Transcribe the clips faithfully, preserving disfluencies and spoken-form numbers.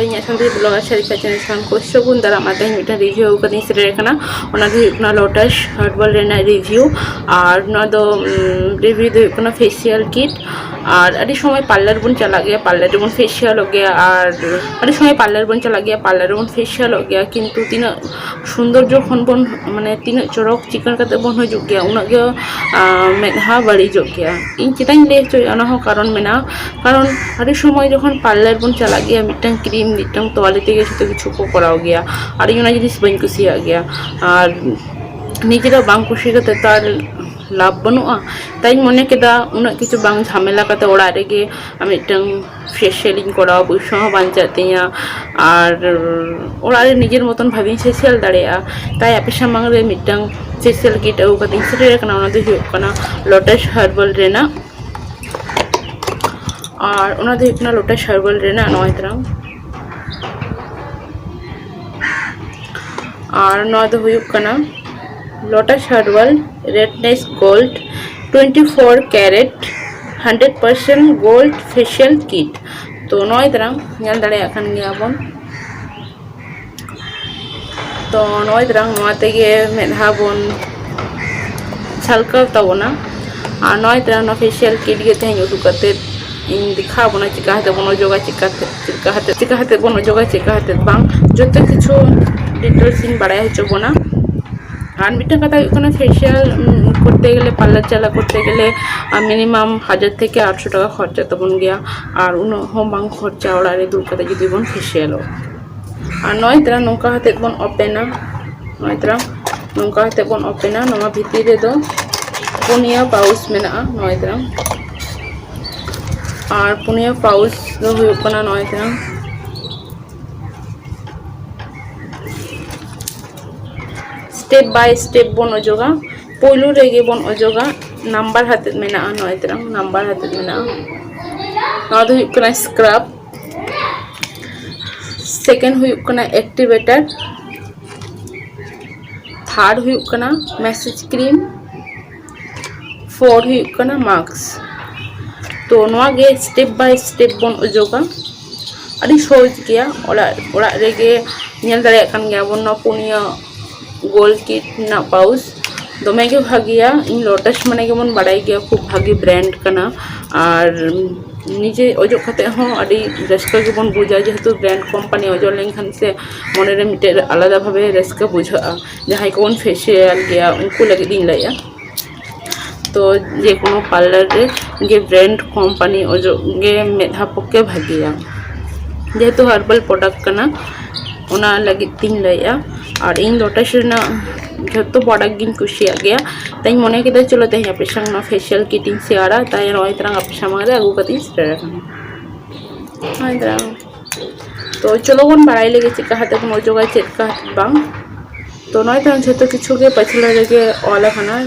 ᱤᱧᱟᱹᱜ Santali blogger Sarika channel ᱥᱟᱱᱟᱢ ᱠᱚ ᱥᱟᱹᱜᱩᱱ ᱫᱟᱨᱟᱢ᱾ ᱟᱨ ᱛᱮᱦᱮᱧ ᱢᱤᱫᱴᱟᱝ review ᱟᱹᱜᱩ ᱠᱟᱛᱮᱧ ᱥᱮᱴᱮᱨ ᱟᱠᱟᱱᱟ᱾ ᱚᱱᱟ ᱫᱚ ᱦᱩᱭᱩᱜ ᱠᱟᱱᱟ Lotus Herbal ᱨᱮᱱᱟᱜ review᱾ ᱟᱨ ᱱᱚᱣᱟ ᱫᱚ ᱨᱤᱵᱷᱤᱭᱩ ᱫᱚ ᱦᱩᱭᱩᱜ ᱠᱟᱱᱟ facial kit᱾ ᱟᱨ ᱟᱹᱰᱤ ᱥᱚᱢᱚᱭ ᱯᱟᱨᱞᱟᱨ ᱵᱚᱱ ᱪᱟᱞᱟᱜ ᱜᱮᱭᱟ, ᱯᱟᱨᱞᱟᱨ ᱨᱮᱵᱚᱱ ᱯᱷᱮᱥᱤᱭᱟᱞᱚᱜ ᱜᱮᱭᱟ᱾ ᱟᱨ ᱟᱹᱰᱤ ᱥᱚᱢᱚᱭ ᱯᱟᱨᱞᱟᱨ ᱵᱚᱱ ᱪᱟᱞᱟᱜ ᱜᱮᱭᱟ, ᱯᱟᱨᱞᱟᱨ ᱨᱮᱵᱚᱱ ᱯᱷᱮᱥᱤᱭᱟᱞᱚᱜ ᱜᱮᱭᱟ, ᱠᱤᱱᱛᱩ ᱛᱤᱱᱟᱹᱜ ᱥᱩᱱᱫᱚᱨ ᱡᱚᱠᱷᱚᱱ ᱵᱚᱱ, ᱢᱟᱱᱮ, ᱛᱤᱱᱟᱹᱜ ᱪᱚᱨᱚᱠ ᱪᱤᱠᱟᱹᱬ ᱠᱟᱛᱮ ᱵᱚᱱ ᱦᱤᱡᱩᱜ ᱜᱮᱭᱟ, ᱩᱱᱟᱹᱜ ᱜᱮ ᱢᱮᱫᱦᱟ ᱵᱟᱹᱲᱤᱡᱚᱜ ᱜᱮᱭᱟ᱾ ᱤᱧ ᱪᱮᱫᱟᱜ ᱤᱧ ᱞᱟᱹᱭ ᱦᱚᱪᱚᱭᱮᱫᱼᱟ, ᱚᱱᱟ ᱦᱚᱸ ᱠᱟᱨᱚᱱ ᱢᱮᱱᱟᱜᱼᱟ᱾ ᱠᱟᱨᱚᱱ ᱟᱹᱰᱤ ᱥᱚᱢᱚᱭ ᱡᱚᱠᱷᱚᱱ ᱯᱟᱨᱞᱟᱨ ᱵᱚᱱ ᱪᱟᱞᱟᱜ ᱜᱮᱭᱟ, ᱢᱤᱫᱴᱟᱝ ᱠᱨᱤᱢ, ᱢᱤᱫᱴᱟᱝ ᱛᱚᱣᱟᱞᱮ ᱛᱮᱜᱮ ᱡᱷᱚᱛᱚ ᱠᱤᱪᱷᱩ ᱠᱚ ᱠᱚᱨᱟᱣ ᱜᱮᱭᱟ᱾ ᱟᱨ ᱤᱧ ᱚᱱᱟ ᱡᱤᱱᱤᱥ ᱵᱟᱹᱧ ᱠᱩᱥᱤᱭᱟᱜ ᱜᱮᱭᱟ᱾ ᱟᱨ ᱱᱤᱡᱮᱨᱟᱜ ᱵᱟᱝ ᱠᱩᱥᱤ ᱠᱟᱛᱮ ᱛᱚ ᱟᱨ ᱞᱟᱵᱷ ᱵᱟᱹᱱᱩᱜᱼᱟ᱾ ᱛᱟᱭᱤᱧ ᱢᱚᱱᱮ ᱠᱮᱫᱟ, ᱩᱱᱟᱹᱜ ᱠᱤᱪᱷᱩ ᱵᱟᱝ ᱡᱷᱟᱢᱮᱞᱟ ᱠᱟᱛᱮ ᱚᱲᱟᱜ ᱨᱮᱜᱮ ᱢᱤᱫᱴᱟᱝ ᱯᱷᱮᱥᱤᱭᱟᱞᱤᱧ ᱠᱚᱨᱟᱣᱟ, ᱯᱚᱭᱥᱟ ᱦᱚᱸ ᱵᱟᱧᱪᱟᱜ ᱛᱤᱧᱟ᱾ ᱟᱨ ᱚᱲᱟᱜ ᱨᱮ ᱱᱤᱡᱮᱨ ᱢᱚᱛᱚᱱ ᱵᱷᱟᱵᱮᱧ ᱯᱷᱮᱥᱤᱭᱟᱞ ᱫᱟᱲᱮᱭᱟᱜᱼᱟ᱾ ᱛᱟᱭ ᱟᱯᱮ ᱥᱟᱢᱟᱝ ᱨᱮ ᱢᱤᱫᱴᱟᱝ ᱯᱷᱮᱥᱤᱭᱟᱞ ᱠᱤᱴ ᱟᱹᱜᱩ ᱠᱟᱛᱮᱧ ᱥᱮᱴᱮᱨ ᱟᱠᱟᱱᱟ᱾ ᱚᱱᱟ ᱫᱚ ᱦᱩᱭᱩᱜ ᱠᱟᱱᱟ ᱞᱳᱴᱟᱥ ᱦᱟᱨᱵᱟᱞ ᱨᱮᱱᱟᱜ᱾ ᱟᱨ ᱚᱱᱟ ᱫᱚ ᱦᱩᱭᱩᱜ ᱠᱟᱱᱟ ᱞᱳᱴᱟᱥ ᱦᱟᱨᱵᱟᱞ ᱨᱮᱱᱟᱜ ᱱᱚᱜᱼᱚᱭ ᱛᱟᱨᱟᱝ᱾ ᱟᱨ ᱱᱚᱣᱟ ᱫᱚ ᱦᱩᱭᱩᱜ ᱠᱟᱱᱟ Lotus herbal radiance gold twenty four carat hundred percent gold facial kit᱾ ᱛᱚ ᱱᱚᱜᱼᱚᱭ ᱛᱟᱨᱟᱝ ᱧᱮᱞ ᱫᱟᱲᱮᱭᱟᱜ ᱠᱟᱱ ᱜᱮᱭᱟ ᱵᱚᱱ᱾ ᱛᱚ ᱱᱚᱜᱼᱚᱭ ᱛᱟᱨᱟᱝ ᱱᱚᱣᱟ ᱛᱮᱜᱮ ᱢᱮᱫᱦᱟ ᱵᱚᱱ ᱡᱷᱟᱞᱠᱟᱣ ᱛᱟᱵᱚᱱᱟ᱾ ᱟᱨ ᱱᱚᱜᱼᱚᱭ ᱛᱟᱨᱟᱝ ᱱᱚᱣᱟ ᱯᱷᱮᱥᱤᱭᱟᱞ ᱠᱤᱴ ᱜᱮ ᱛᱮᱦᱮᱧ ᱩᱰᱩᱠ ᱠᱟᱛᱮ ᱤᱧ ᱫᱮᱠᱷᱟᱣ ᱵᱚᱱᱟ ᱪᱤᱠᱟ ᱠᱟᱛᱮ ᱵᱚᱱ ᱚᱡᱚᱜᱟ, ᱪᱤᱠᱟ ᱠᱟᱛᱮ, ᱪᱤᱠᱟ ᱠᱟᱛᱮ, ᱪᱤᱠᱟ ᱠᱟᱛᱮ ᱵᱚᱱ ᱚᱡᱚᱜᱟ, ᱪᱤᱠᱟ ᱠᱟᱛᱮ ᱵᱟᱝ, ᱡᱚᱛᱚ ᱠᱤᱪᱷᱩ ᱰᱤᱴᱮᱞᱥ ᱤᱧ ᱵᱟᱲᱟᱭ ᱦᱚᱪᱚ ᱵᱚᱱᱟ᱾ ᱟᱨ ᱢᱤᱫᱴᱟᱝ ᱠᱟᱛᱷᱟ ᱦᱩᱭᱩᱜ ᱠᱟᱱᱟ, ᱯᱷᱮᱥᱤᱭᱟᱞ ᱠᱚᱨᱛᱮ ᱜᱮᱞᱮ, ᱯᱟᱨᱞᱟᱨ ᱪᱟᱞᱟᱣ ᱠᱚᱨᱛᱮ ᱜᱮᱞᱮ ᱢᱤᱱᱤᱢᱟᱢ ᱦᱟᱡᱟᱨ ᱛᱷᱮᱠᱮ ᱟᱴᱥᱚ ᱴᱟᱠᱟ ᱠᱷᱚᱨᱪᱟᱜ ᱛᱟᱵᱚᱱ ᱜᱮᱭᱟ᱾ ᱟᱨ ᱩᱱᱟᱹᱜ ᱦᱚᱸ ᱵᱟᱝ ᱠᱷᱚᱨᱪᱟ ᱚᱲᱟᱜ ᱨᱮ ᱫᱩᱲᱩᱵ ᱠᱟᱛᱮ ᱡᱩᱫᱤ ᱵᱚᱱ ᱯᱷᱮᱥᱤᱭᱟᱞᱚᱜᱼᱟ᱾ ᱟᱨ ᱱᱚᱜᱼᱚᱭ ᱛᱟᱨᱟ ᱱᱚᱝᱠᱟ ᱠᱟᱛᱮ ᱵᱚᱱ ᱳᱯᱮᱱᱟ᱾ ᱱᱚᱜᱼᱚᱭ ᱛᱟᱨᱟ ᱱᱚᱝᱠᱟ ᱠᱟᱛᱮ ᱵᱚᱱ ᱳᱯᱮᱱᱟ᱾ ᱱᱚᱣᱟ ᱵᱷᱤᱛᱤᱨ ᱨᱮᱫᱚ ᱯᱩᱱᱭᱟᱹ ᱯᱟᱣᱩᱪ ᱢᱮᱱᱟᱜᱼᱟ᱾ ᱱᱚᱜᱼᱚᱭ ᱛᱟᱨᱟ ᱟᱨ ᱯᱩᱱᱭᱟᱹ ᱯᱟᱣᱩᱪ ᱫᱚ ᱦᱩᱭᱩᱜ ᱠᱟᱱᱟ ᱱᱚᱜᱼᱚᱭ ᱛᱟᱨᱟ᱾ ᱥᱴᱮᱯ ᱵᱟᱭ ᱥᱴᱮᱯ ᱵᱚᱱ ᱚᱡᱚᱜᱟ᱾ ᱯᱳᱭᱞᱳ ᱨᱮᱜᱮ ᱵᱚᱱ ᱚᱡᱚᱜᱟ, ᱱᱟᱢᱵᱟᱨ ᱦᱟᱛᱮᱫ ᱢᱮᱱᱟᱜᱼᱟ᱾ ᱱᱚᱜᱼᱚᱭ ᱛᱟᱨᱟ ᱱᱟᱢᱵᱟᱨ ᱦᱟᱛᱮᱫ ᱢᱮᱱᱟᱜᱼᱟ᱾ ᱱᱚᱣᱟ ᱫᱚ ᱦᱩᱭᱩᱜ ᱠᱟᱱᱟ ᱥᱠᱨᱟᱵ᱾ ᱥᱮᱠᱮᱱᱰ ᱦᱩᱭᱩᱜ ᱠᱟᱱᱟ ᱮᱠᱴᱤᱵᱷᱮᱴᱟᱨ᱾ ᱛᱷᱟᱨᱰ ᱦᱩᱭᱩᱜ ᱠᱟᱱᱟ ᱢᱮᱥᱮᱡᱽ ᱠᱨᱤᱢ᱾ ᱯᱷᱳᱨ ᱦᱩᱭᱩᱜ ᱠᱟᱱᱟ ᱢᱟᱥᱠ᱾ ᱛᱚ ᱱᱚᱣᱟ ᱜᱮ ᱥᱴᱮᱯ ᱵᱟᱭ ᱥᱴᱮᱯ ᱵᱚᱱ ᱚᱡᱚᱜᱟ᱾ ᱟᱹᱰᱤ ᱥᱚᱦᱚᱡᱽ ᱜᱮᱭᱟ᱾ ᱚᱲᱟᱜ ᱚᱲᱟᱜ ᱨᱮᱜᱮ ᱧᱮᱞ ᱫᱟᱲᱮᱭᱟᱜ ᱠᱟᱱ ᱜᱮᱭᱟ ᱵᱚᱱ, ᱱᱚᱣᱟ ᱯᱩᱱᱭᱟᱹ ᱜᱳᱞ ᱠᱤᱴ ᱨᱮᱱᱟᱜ ᱯᱟᱣᱩᱪ ᱫᱚᱢᱮ ᱜᱮ ᱵᱷᱟᱜᱮᱭᱟ᱾ ᱤᱧ ᱞᱳᱴᱟᱥ ᱢᱟᱱᱮ ᱜᱮᱵᱚᱱ ᱵᱟᱲᱟᱭ ᱜᱮᱭᱟ, ᱠᱷᱩᱵ ᱵᱷᱟᱜᱮ ᱵᱨᱮᱱᱰ ᱠᱟᱱᱟ᱾ ᱟᱨ ᱱᱤᱡᱮ ᱚᱡᱚᱜ ᱠᱟᱛᱮ ᱦᱚᱸ ᱟᱹᱰᱤ ᱨᱟᱹᱥᱠᱟᱹ ᱜᱮᱵᱚᱱ ᱵᱩᱡᱟ, ᱡᱮᱦᱮᱛᱩ ᱵᱨᱮᱱᱰ ᱠᱳᱢᱯᱟᱱᱤ ᱚᱡᱚᱜ ᱞᱮᱱᱠᱷᱟᱱ ᱥᱮ ᱢᱚᱱᱮᱨᱮ ᱢᱤᱫᱴᱮᱡ ᱟᱞᱟᱫᱟ ᱵᱷᱟᱵᱮ ᱨᱟᱹᱥᱠᱟᱹ ᱵᱩᱡᱷᱟᱹᱜᱼᱟ᱾ ᱡᱟᱦᱟᱸᱭ ᱠᱚᱵᱚᱱ ᱯᱷᱮᱥᱤᱭᱟᱞ ᱜᱮᱭᱟ, ᱩᱱᱠᱩ ᱞᱟᱹᱜᱤᱫ ᱤᱧ ᱞᱟᱹᱭᱮᱜᱼᱟ᱾ ᱛᱚ ᱡᱮᱠᱳᱱᱳ ᱯᱟᱨᱞᱟᱨ ᱨᱮ ᱜᱮ ᱵᱨᱮᱱᱰ ᱠᱳᱢᱯᱟᱱᱤ ᱚᱡᱚᱜ ᱜᱮ ᱢᱮᱫᱦᱟ ᱯᱚᱠᱠᱷᱮ ᱵᱷᱟᱜᱮᱭᱟ, ᱡᱮᱦᱮᱛᱩ ᱦᱟᱨᱵᱟᱞ ᱯᱨᱚᱰᱟᱠᱴ ᱠᱟᱱᱟ, ᱚᱱᱟ ᱞᱟᱹᱜᱤᱫ ᱛᱤᱧ ᱞᱟᱹᱭᱮᱜᱼᱟ᱾ ᱟᱨ ᱤᱧ ᱞᱳᱴᱟᱥ ᱨᱮᱱᱟᱜ ᱡᱷᱚᱛᱚ ᱯᱨᱚᱰᱟᱠᱴ ᱜᱤᱧ ᱠᱩᱥᱤᱭᱟᱜ ᱜᱮᱭᱟ᱾ ᱛᱟᱧ ᱢᱚᱱᱮ ᱠᱮᱫᱟ, ᱪᱚᱞᱚ ᱛᱮᱦᱮᱧ ᱟᱯᱮ ᱥᱟᱶ ᱱᱚᱣᱟ ᱯᱷᱮᱥᱤᱭᱟᱞ ᱠᱤᱴ ᱤᱧ ᱥᱮᱭᱟᱨᱟ᱾ ᱛᱟᱭ ᱱᱚᱜᱼᱚᱭ ᱛᱟᱨᱟᱝ ᱟᱯᱮ ᱥᱟᱢᱟᱝ ᱨᱮ ᱟᱹᱜᱩ ᱠᱟᱛᱮ ᱤᱧ ᱥᱮᱴᱮᱨ ᱟᱠᱟᱱᱟ᱾ ᱱᱚᱜᱼᱚᱭ ᱛᱟᱨᱟᱝ᱾ ᱛᱚ ᱪᱚᱞᱚ ᱵᱚᱱ ᱵᱟᱲᱟᱭ ᱞᱮᱜᱮ ᱪᱮᱫ ᱞᱮᱠᱟ ᱠᱟᱛᱮ ᱵᱚᱱ ᱚᱡᱚᱜᱟ, ᱪᱮᱫ ᱞᱮᱠᱟ ᱵᱟᱝ᱾ ᱛᱚ ᱱᱚᱜᱼᱚᱭ ᱛᱟᱨᱟᱝ ᱡᱷᱚᱛᱚ ᱠᱤᱪᱷᱩ ᱜᱮ ᱯᱟᱹᱪᱷᱞᱟᱹ ᱨᱮᱜᱮ ᱚᱞ ᱟᱠᱟᱱᱟ,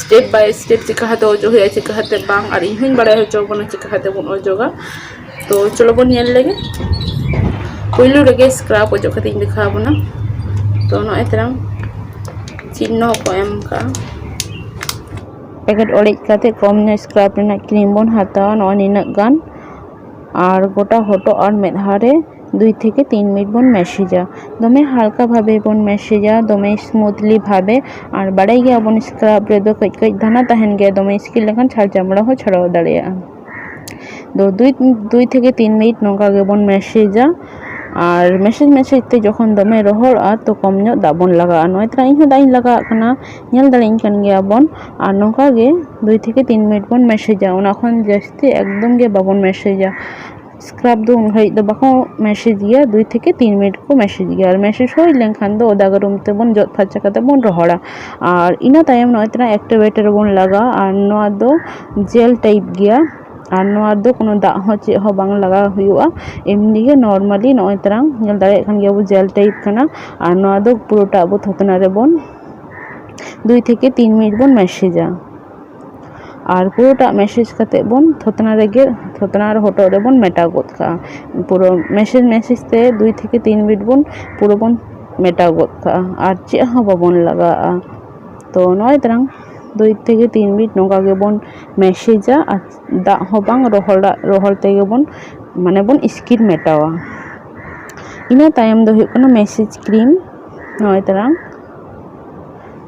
ᱥᱴᱮᱯ ᱵᱟᱭ ᱥᱴᱮᱯ ᱪᱮᱫ ᱞᱮᱠᱟ ᱠᱟᱛᱮ ᱚᱡᱚᱜ ᱦᱩᱭᱩᱜᱼᱟ, ᱪᱮᱫ ᱞᱮᱠᱟ ᱠᱟᱛᱮ ᱵᱟᱝ᱾ ᱟᱨ ᱤᱧ ᱦᱚᱸᱧ ᱵᱟᱲᱟᱭ ᱦᱚᱪᱚ ᱵᱚᱱᱟ ᱪᱮᱫ ᱞᱮᱠᱟ ᱠᱟᱛᱮ ᱵᱚᱱ ᱚᱡᱚᱜᱟ᱾ ᱛᱚ ᱪᱚᱞᱚ ᱵᱚᱱ ᱧᱮᱞ ᱞᱮᱜᱮ᱾ ᱯᱩᱭᱞᱩ ᱨᱮᱜᱮ ᱥᱠᱨᱟᱵ ᱚᱡᱚᱜ ᱠᱟᱛᱮ ᱤᱧ ᱫᱮᱠᱷᱟᱣ ᱵᱚᱱᱟ᱾ ᱛᱚ ᱱᱚᱜᱼᱚᱭ ᱛᱟᱨᱟᱝ ᱪᱤᱱᱦᱚ ᱠᱚ ᱮᱢ ᱠᱟᱜᱼᱟ᱾ ᱯᱮᱠᱮᱴ ᱚᱲᱮᱡ ᱠᱟᱛᱮ ᱠᱚᱢ ᱧᱚᱜ ᱥᱠᱨᱟᱵ ᱨᱮᱱᱟᱜ ᱠᱨᱤᱢ ᱵᱚᱱ ᱦᱟᱛᱟᱣᱟ, ᱱᱚᱜᱼᱚᱭ ᱱᱤᱱᱟᱹᱜ ᱜᱟᱱ᱾ ᱟᱨ ᱜᱚᱴᱟ ᱦᱚᱴᱚᱜ ᱟᱨ ᱢᱮᱫᱦᱟ ᱨᱮ ᱫᱩᱭ ᱛᱷᱮᱠᱮ ᱛᱤᱱ ᱢᱤᱱᱤᱴ ᱵᱚᱱ ᱢᱮᱥᱮᱡᱟ᱾ ᱫᱚᱢᱮ ᱦᱟᱞᱠᱟ ᱵᱷᱟᱵᱮ ᱵᱚᱱ ᱢᱮᱥᱮᱡᱟ, ᱫᱚᱢᱮ ᱥᱢᱩᱛᱷᱞᱤ ᱵᱷᱟᱵᱮ᱾ ᱟᱨ ᱵᱟᱲᱟᱭ ᱜᱮᱭᱟᱵᱚᱱ, ᱥᱠᱨᱟᱵ ᱨᱮᱫᱚ ᱠᱟᱹᱡ ᱠᱟᱹᱡ ᱫᱟᱱᱟ ᱛᱟᱦᱮᱱ ᱜᱮᱭᱟ, ᱫᱚᱢᱮ ᱤᱥᱠᱤᱨ ᱞᱮᱠᱷᱟᱱ ᱪᱷᱟᱞ ᱪᱟᱢᱲᱟ ᱦᱚᱸ ᱪᱷᱟᱲᱟᱣ ᱫᱟᱲᱮᱭᱟᱜᱼᱟ᱾ ᱫᱚ ᱫᱩᱭ, ᱫᱩᱭ ᱛᱷᱮᱠᱮ ᱛᱤᱱ ᱢᱤᱱᱤᱴ ᱱᱚᱝᱠᱟ ᱜᱮᱵᱚᱱ ᱢᱮᱥᱮᱡᱟ᱾ ᱟᱨ ᱢᱮᱥᱮᱡᱽ ᱢᱮᱥᱮᱡᱽ ᱛᱮ ᱡᱚᱠᱷᱚᱱ ᱫᱚᱢᱮ ᱨᱚᱦᱚᱲᱚᱜᱼᱟ, ᱛᱚ ᱠᱚᱢ ᱧᱚᱜ ᱫᱟᱜ ᱵᱚᱱ ᱞᱟᱜᱟᱣᱟ᱾ ᱱᱚᱜᱼᱚᱭ ᱛᱚᱨᱟ ᱤᱧ ᱦᱚᱸ ᱫᱟᱜ ᱤᱧ ᱞᱟᱜᱟᱣᱟᱜ ᱠᱟᱱᱟ, ᱧᱮᱞ ᱫᱟᱲᱮᱭᱟᱹᱧ ᱠᱟᱱ ᱜᱮᱭᱟ ᱵᱚᱱ᱾ ᱟᱨ ᱱᱚᱝᱠᱟ ᱜᱮ ᱫᱩᱭ ᱛᱷᱮᱠᱮ ᱛᱤᱱ ᱢᱤᱱᱤᱴ ᱵᱚᱱ ᱢᱮᱥᱮᱡᱟ, ᱚᱱᱟ ᱠᱷᱚᱱ ᱡᱟᱹᱥᱛᱤ ᱮᱠᱫᱚᱢ ᱜᱮ ᱵᱟᱵᱚᱱ ᱢᱮᱥᱮᱡᱟ᱾ ᱥᱠᱨᱟᱵ ᱫᱚ ᱩᱱ ᱜᱷᱟᱹᱲᱤᱡ ᱫᱚ ᱵᱟᱠᱚ ᱢᱮᱥᱮᱡᱽ ᱜᱮᱭᱟ, ᱫᱩᱭ ᱛᱷᱮᱠᱮ ᱛᱤᱱ ᱢᱤᱱᱤᱴ ᱠᱚ ᱢᱮᱥᱮᱡᱽ ᱜᱮᱭᱟ᱾ ᱟᱨ ᱢᱮᱥᱮᱡᱽ ᱦᱩᱭ ᱞᱮᱱᱠᱷᱟᱱ ᱫᱚ ᱚᱫᱟ ᱜᱟᱹᱨᱩᱢ ᱛᱮᱵᱚᱱ ᱡᱚᱫ ᱯᱷᱟᱨᱪᱟ ᱠᱟᱛᱮ ᱵᱚᱱ ᱨᱚᱦᱚᱲᱟ᱾ ᱟᱨ ᱤᱱᱟᱹ ᱛᱟᱭᱚᱢ ᱱᱚᱜᱼᱚᱭ ᱛᱚᱨᱟ ᱮᱠᱴᱤᱵᱷᱮᱴᱟᱨ ᱵᱚᱱ ᱞᱟᱜᱟᱣᱟ᱾ ᱟᱨ ᱱᱚᱣᱟ ᱫᱚ ᱡᱮᱞ ᱴᱟᱭᱤᱯ ᱜᱮᱭᱟ᱾ ᱟᱨ ᱱᱚᱣᱟ ᱫᱚ ᱠᱳᱱᱳ ᱫᱟᱜ ᱦᱚᱸ ᱪᱮᱫ ᱦᱚᱸ ᱵᱟᱝ ᱞᱟᱜᱟᱣ ᱦᱩᱭᱩᱜᱼᱟ, ᱮᱢᱱᱤ ᱜᱮ ᱱᱚᱨᱢᱟᱞᱤ᱾ ᱱᱚᱜᱼᱚᱭ ᱛᱟᱨᱟᱝ ᱧᱮᱞ ᱫᱟᱲᱮᱭᱟᱜ ᱠᱟᱱ ᱜᱮᱭᱟ ᱵᱚ, ᱡᱮᱞ ᱴᱟᱭᱤᱯ ᱠᱟᱱᱟ᱾ ᱟᱨ ᱱᱚᱣᱟ ᱫᱚ ᱯᱩᱨᱟᱹᱴᱟ ᱟᱵᱚ ᱛᱷᱚᱛᱱᱟ ᱨᱮᱵᱚᱱ ᱫᱩᱭ ᱛᱷᱮᱠᱮ ᱛᱤᱱ ᱢᱤᱱᱤᱴ ᱵᱚᱱ ᱢᱮᱥᱮᱡᱟ᱾ ᱟᱨ ᱯᱩᱨᱟᱹᱴᱟᱜ ᱢᱮᱥᱮᱡᱽ ᱠᱟᱛᱮ ᱵᱚᱱ ᱛᱷᱚᱛᱱᱟ ᱨᱮᱜᱮ, ᱛᱷᱚᱛᱱᱟ ᱟᱨ ᱦᱚᱴᱚᱜ ᱨᱮᱵᱚᱱ ᱢᱮᱴᱟᱣ ᱜᱚᱫ ᱠᱟᱜᱼᱟ᱾ ᱯᱩᱨᱟᱹ ᱢᱮᱥᱮᱡᱽ ᱢᱮᱥᱮᱡᱽ ᱛᱮ ᱫᱩᱭ ᱛᱷᱮᱠᱮ ᱛᱤᱱ ᱢᱤᱱᱤᱴ ᱵᱚᱱ ᱯᱩᱨᱟᱹ ᱵᱚᱱ ᱢᱮᱴᱟᱣ ᱜᱚᱫ ᱠᱟᱜᱼᱟ, ᱟᱨ ᱪᱮᱫ ᱦᱚᱸ ᱵᱟᱵᱚᱱ ᱞᱟᱜᱟᱣᱟᱜᱼᱟ᱾ ᱛᱚ ᱱᱚᱜᱼᱚᱭ ᱛᱟᱨᱟᱝ ᱫᱩᱭ ᱛᱷᱮᱠᱮ ᱛᱤᱱ ᱢᱤᱱᱤᱴ ᱱᱚᱝᱠᱟ ᱜᱮᱵᱚᱱ ᱢᱮᱥᱮᱡᱟ, ᱟᱨ ᱫᱟᱜ ᱦᱚᱸ ᱵᱟᱝ, ᱨᱚᱦᱚᱲᱟᱜ, ᱨᱚᱦᱚᱲ ᱛᱮᱜᱮ ᱵᱚᱱ ᱢᱟᱱᱮ ᱵᱚᱱ ᱤᱥᱠᱤᱨ ᱢᱮᱴᱟᱣᱟ᱾ ᱤᱱᱟᱹ ᱛᱟᱭᱚᱢ ᱫᱚ ᱦᱩᱭᱩᱜ ᱠᱟᱱᱟ ᱢᱮᱥᱮᱡᱽ ᱠᱨᱤᱢ᱾ ᱱᱚᱜᱼᱚᱭ ᱛᱟᱨᱟᱝ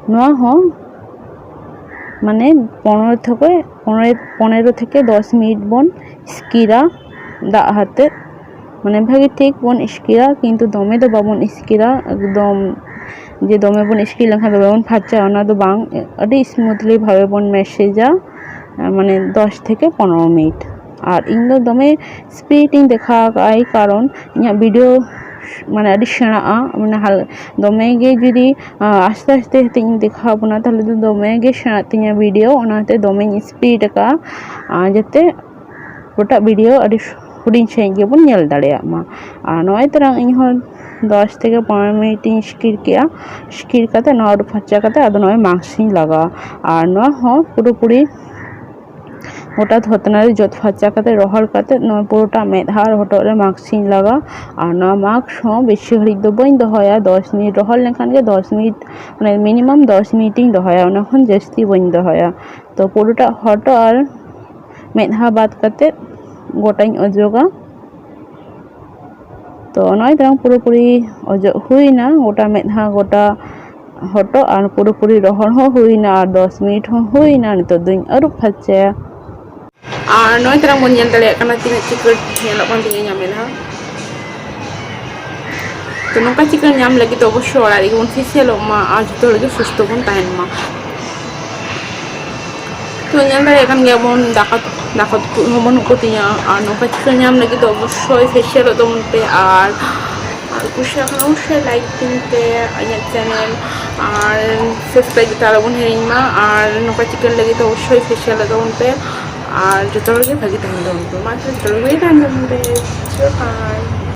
ᱱᱚᱣᱟ ᱦᱚᱸ ᱢᱟᱱᱮ ᱯᱚᱱᱮᱨᱚ ᱛᱷᱮᱠᱮ ᱯᱚᱱᱮᱨᱚ ᱯᱚᱱᱮᱨᱚ ᱛᱷᱮᱠᱮ ᱫᱚᱥ ᱢᱤᱱᱤᱴ ᱵᱚᱱ ᱤᱥᱠᱤᱨᱟ ᱫᱟᱜ ᱟᱛᱮᱫ, ᱢᱟᱱᱮ ᱵᱷᱟᱹᱜᱤ ᱴᱷᱤᱠ ᱵᱚᱱ ᱤᱥᱠᱤᱨᱟ, ᱠᱤᱱᱛᱩ ᱫᱚᱢᱮ ᱫᱚ ᱵᱟᱵᱚᱱ ᱤᱥᱠᱤᱨᱟ, ᱮᱠᱫᱚᱢ ᱡᱮ ᱫᱚᱢᱮ ᱵᱚᱱ ᱤᱥᱠᱤᱨ ᱞᱮᱱᱠᱷᱟᱱ ᱫᱚᱢᱮ ᱵᱚᱱ ᱯᱷᱟᱨᱪᱟᱜᱼᱟ, ᱚᱱᱟ ᱫᱚ ᱵᱟᱝ, ᱟᱹᱰᱤ ᱥᱢᱩᱛᱷᱞᱤ ᱵᱷᱟᱵᱮ ᱵᱚᱱ ᱢᱮᱥᱮᱡᱟ, ᱢᱟᱱᱮ ᱫᱚᱥ ᱛᱷᱮᱠᱮ ᱯᱚᱱᱮᱨᱚ ᱢᱤᱱᱤᱴ᱾ ᱟᱨ ᱤᱧ ᱫᱚ ᱫᱚᱢᱮ ᱥᱯᱤᱰ ᱤᱧ ᱫᱮᱠᱷᱟᱣ ᱟᱠᱟᱫᱼᱟ, ᱮᱭ ᱠᱟᱨᱚᱱ ᱤᱧᱟᱹᱜ ᱵᱷᱤᱰᱤᱭᱳ ᱢᱟᱱᱮ ᱟᱹᱰᱤ ᱥᱮᱬᱟᱜᱼᱟ, ᱢᱟᱱᱮ ᱦᱟᱞ-, ᱫᱚᱢᱮ ᱜᱮ ᱡᱩᱫᱤ ᱟᱸ, ᱟᱥᱛᱮ ᱟᱥᱛᱮ ᱠᱟᱛᱮ ᱤᱧ ᱫᱮᱠᱷᱟᱣ ᱵᱚᱱᱟ, ᱛᱟᱦᱚᱞᱮ ᱫᱚ ᱫᱚᱢᱮ ᱜᱮ ᱥᱮᱬᱟᱜ ᱛᱤᱧᱟᱹ ᱵᱷᱤᱰᱤᱭᱳ, ᱚᱱᱟᱛᱮ ᱫᱚᱢᱮᱧ ᱥᱯᱤᱰ ᱟᱠᱟᱫᱼᱟ, ᱟᱨ ᱡᱟᱛᱮ ᱜᱚᱴᱟ ᱵᱷᱤᱰᱤᱭᱳ ᱟᱹᱰᱤ ᱦᱩᱰᱤᱧ ᱥᱟᱺᱦᱤᱡ ᱜᱮᱵᱚᱱ ᱧᱮᱞ ᱫᱟᱲᱮᱭᱟᱜ ᱢᱟ᱾ ᱟᱨ ᱱᱚᱜᱼᱚᱭ ᱛᱟᱨᱟᱝ ᱤᱧ ᱦᱚᱸ ᱫᱚᱥ ᱛᱷᱮᱠᱮ ᱯᱚᱱᱮᱨᱚ ᱢᱤᱱᱤᱴ ᱤᱧ ᱤᱥᱠᱤᱨ ᱠᱮᱜᱼᱟ᱾ ᱤᱥᱠᱤᱨ ᱠᱟᱛᱮ ᱱᱚᱣᱟ ᱟᱹᱨᱩᱵ ᱯᱷᱟᱨᱪᱟ ᱠᱟᱛᱮ ᱟᱫᱚ ᱱᱚᱜᱼᱚᱭ ᱢᱟᱥᱠ ᱤᱧ ᱞᱟᱜᱟᱣᱟ᱾ ᱟᱨ ᱱᱚᱣᱟ ᱦᱚᱸ ᱯᱩᱨᱟᱹᱯᱩᱨᱤ ᱜᱚᱴᱟ ᱫᱷᱚᱛᱱᱟ ᱨᱮ ᱡᱚᱫ ᱯᱷᱟᱨᱪᱟ ᱠᱟᱛᱮ, ᱨᱚᱦᱚᱲ ᱠᱟᱛᱮ, ᱱᱚᱣᱟ ᱯᱩᱨᱟᱹᱴᱟ ᱢᱮᱫᱦᱟ ᱟᱨ ᱦᱚᱴᱚᱜ ᱨᱮ ᱢᱟᱥᱠ ᱤᱧ ᱞᱟᱜᱟᱣᱟ᱾ ᱟᱨ ᱱᱚᱣᱟ ᱢᱟᱥᱠ ᱦᱚᱸ ᱵᱮᱥᱤ ᱜᱷᱟᱹᱲᱤᱡ ᱫᱚ ᱵᱟᱹᱧ ᱫᱚᱦᱚᱭᱟ, ᱫᱚᱥ ᱢᱤᱱᱤᱴ ᱨᱚᱦᱚᱲ ᱞᱮᱱᱠᱷᱟᱱ ᱜᱮ ᱫᱚᱥ ᱢᱤᱱᱤᱴ, ᱢᱟᱱᱮ ᱢᱤᱱᱤᱢᱟᱢ ᱫᱚᱥ ᱢᱤᱱᱤᱴ ᱤᱧ ᱫᱚᱦᱚᱭᱟ, ᱚᱱᱟ ᱠᱷᱚᱱ ᱡᱟᱹᱥᱛᱤ ᱵᱟᱹᱧ ᱫᱚᱦᱚᱭᱟ᱾ ᱛᱚ ᱯᱩᱨᱟᱹᱴᱟ ᱦᱚᱴᱚᱜ ᱟᱨ ᱢᱮᱫᱦᱟ ᱵᱟᱫ ᱠᱟᱛᱮ ᱜᱚᱴᱟᱧ ᱚᱡᱚᱜᱟ᱾ ᱛᱚ ᱱᱚᱜᱼᱚᱭ ᱛᱟᱨᱟᱝ ᱯᱩᱨᱟᱹᱯᱩᱨᱤ ᱚᱡᱚᱜ ᱦᱩᱭᱱᱟ, ᱜᱚᱴᱟ ᱢᱮᱫᱦᱟ, ᱜᱚᱴᱟ ᱦᱚᱴᱚᱜ, ᱟᱨ ᱯᱩᱨᱟᱹᱯᱩᱨᱤ ᱨᱚᱦᱚᱲ ᱦᱚᱸ ᱦᱩᱭᱱᱟ ᱟᱨ ᱫᱚᱥ ᱢᱤᱱᱤᱴ ᱦᱚᱸ ᱦᱩᱭᱱᱟ᱾ ᱱᱤᱛᱚᱜ ᱫᱚᱧ ᱟᱹᱨᱩᱵ ᱯᱷᱟᱨᱪᱟᱭᱟ᱾ ᱟᱨ ᱱᱚᱜᱼᱚᱭ ᱛᱟᱨᱟᱝ ᱵᱚᱱ ᱧᱮᱞ ᱫᱟᱲᱮᱭᱟᱜ ᱠᱟᱱᱟ ᱛᱤᱱᱟᱹᱜ ᱪᱤᱠᱟᱹᱲ ᱧᱮᱞᱚᱜ ᱠᱟᱱ ᱛᱤᱧᱟᱹ ᱤᱧᱟᱹᱜ ᱢᱮᱫᱦᱟ᱾ ᱛᱚ ᱱᱚᱝᱠᱟ ᱪᱤᱠᱟᱹᱲ ᱧᱟᱢ ᱞᱟᱹᱜᱤᱫ ᱫᱚ ᱚᱵᱚᱥᱥᱳᱭ ᱚᱲᱟᱜ ᱨᱮᱜᱮ ᱵᱚᱱ ᱯᱷᱮᱥᱤᱭᱟᱞᱚᱜ ᱢᱟ ᱟᱨ ᱡᱚᱛᱚ ᱦᱚᱲ ᱜᱮ ᱥᱩᱥᱛᱷᱚ ᱵᱚᱱ ᱛᱟᱦᱮᱱ ᱢᱟ᱾ ᱛᱚ ᱧᱮᱞ ᱫᱟᱲᱮᱭᱟᱜ ᱠᱟᱱ ᱜᱮᱭᱟ ᱵᱚᱱ, ᱫᱟᱠᱟ ᱫᱟᱠᱟ ᱛᱩᱯᱩᱫ ᱦᱚᱸ ᱵᱟᱹᱱᱩᱜ ᱠᱚᱛᱤᱧᱟ᱾ ᱟᱨ ᱱᱚᱝᱠᱟ ᱪᱤᱠᱟᱹᱲ ᱧᱟᱢ ᱞᱟᱹᱜᱤᱫ ᱫᱚ ᱚᱵᱚᱥᱥᱳᱭ ᱯᱷᱮᱥᱤᱭᱟᱞᱚᱜ ᱛᱟᱵᱚᱱ ᱯᱮ᱾ ᱟᱨ ᱟᱨ ᱠᱩᱥᱤᱭᱟᱜ ᱠᱷᱟᱱ ᱚᱵᱚᱥᱥᱳᱭ ᱞᱟᱭᱤᱠ ᱛᱤᱧ ᱯᱮ ᱤᱧᱟᱹᱜ ᱪᱮᱱᱮᱞ, ᱟᱨ ᱥᱟᱵᱥᱠᱨᱟᱭᱤᱵ ᱠᱟᱛᱮ ᱟᱞᱚ ᱵᱚᱱ ᱦᱤᱲᱤᱧ ᱢᱟ᱾ ᱟᱨ ᱱᱚᱝᱠᱟ ᱪᱤᱠᱟᱹᱲ ᱞᱟᱹᱜᱤᱫ ᱫᱚ ᱚᱵᱚᱥᱥᱳᱭ ᱯᱷᱮᱥᱤᱭᱟᱞᱚᱜ ᱛᱟᱵᱚᱱ ᱯᱮ᱾ ᱟᱨ ᱡᱚᱛᱚ ᱦᱚᱲ ᱜᱮ ᱵᱷᱟᱹᱜᱤ ᱛᱟᱦᱮᱱ ᱛᱟᱵᱚᱱ ᱯᱮ᱾ ᱢᱟ ᱛᱚᱵᱮ ᱡᱚᱛᱚ ᱦᱚᱲ ᱜᱮ ᱛᱟᱦᱮᱱ ᱛᱟᱵᱚᱱ ᱯᱮ᱾ ᱡᱚᱦᱟᱨ᱾